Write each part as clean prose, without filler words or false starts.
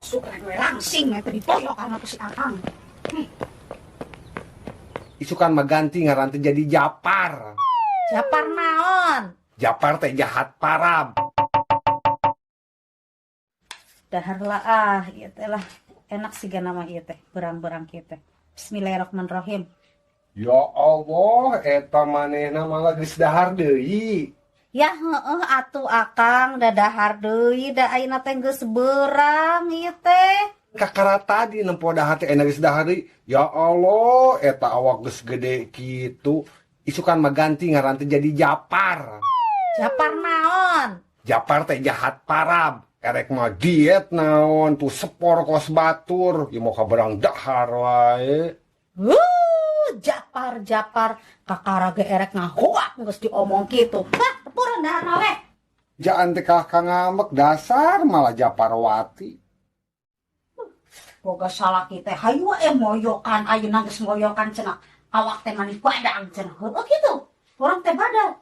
Suka we langsing eta dipoyokan atuh si Akang. Isukan mah ganti ngaran teh jadi Japar. Japar naon? Japar teh jahat parab. Dahar lah ah, ieu teh lah. Enak sih nama ieu teh, berang-berang kieu teh. Bismillahirrahmanirrahim. Ya Allah, eta manehna malah geus dahar deui. Ya heeh atuh Akang, da dahar deui da ayeuna teh geus berang ieu teh. Kakara tadi nempo dahar teh enak geus dahar deui. Ya Allah, eta awak geus gede kitu. Isukan mah ganti ngaran teh jadi Japar. Japar naon? Japar teh jahat parab. Erek mah diet naon tuh sepor kos batur, ieu mah kaberang dahar wae. Japar Japar kakara ge erek ngahuap geus diomong kitu. Hah, tepurun dahar mah we. Jaan teh kakak ngambek dasar malah Japarwati. Boga salaki teh hayu we moyokan ayeuna geus moyokan cenah. Awak teh mani badang cenah. Heueuh kitu. Urang teh badag.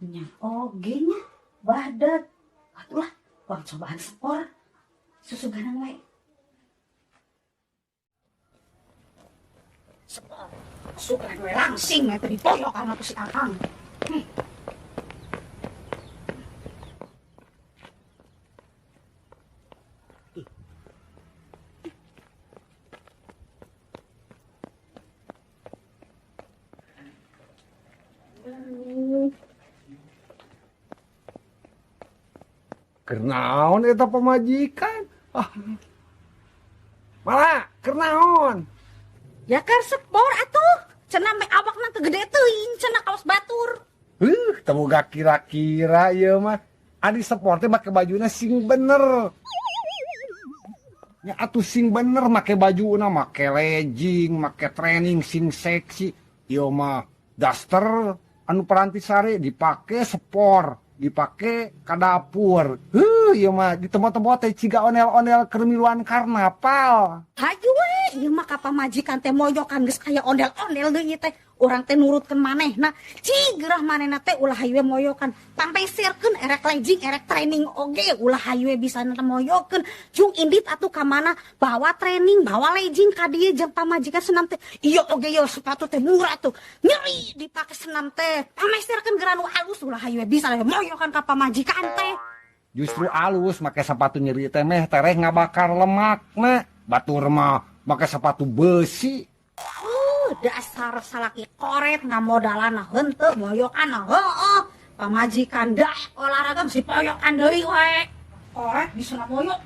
Nya oge nya badag. Atulah urang cobaan sepor. Susuganan we. Sepor. Suka we langsing eta dipoyokan atuh si Akang. Kernaon eta pamajikan? Ah. Malah kernaon? Ya keur sepor atuh. Cenah me awakna teu gede teuing, cenah kaos batur. Teu boga kira-kira ieu mah. Adi sepor teh make bajuna sing bener. Nya atuh sing bener make bajuna, make legging, make training sing seksi. Ieu mah daster anu peranti sare dipake sepor, dipake ka dapur. Ieu mah di tempat-tempat teh ciga ondel-ondel keur miluan karnaval. Hayu we, ieu mah ka pamajikan teh moyokan geus kaya ondel-ondel deui teh. Urang teh nurutkeun manehna. Cigerah manehna teh ulah hayu we moyokan. Pampesirkeun erek legging, erek training oge ulah hayu we bisa moyokeun. Jung indit atuh ka mana bawa training, bawa legging ka dieu jeung pamajikan senam teh. Ieu oge ieu sepatu teh murah tuh. Nyeri dipake senam teh. Pampesirkeun geura nu halus ulah hayu we bisa moyokan ka pamajikan teh. Justru alus make sepatu nyeri teh meh tereh ngabakar lemakna. Batur mah make sepatu besi. Dasar salaki koret ngamodalan henteu moyokan heueuh. Pamajikan dah olahraga mesti poyokan deui we. Koret bisa moyok.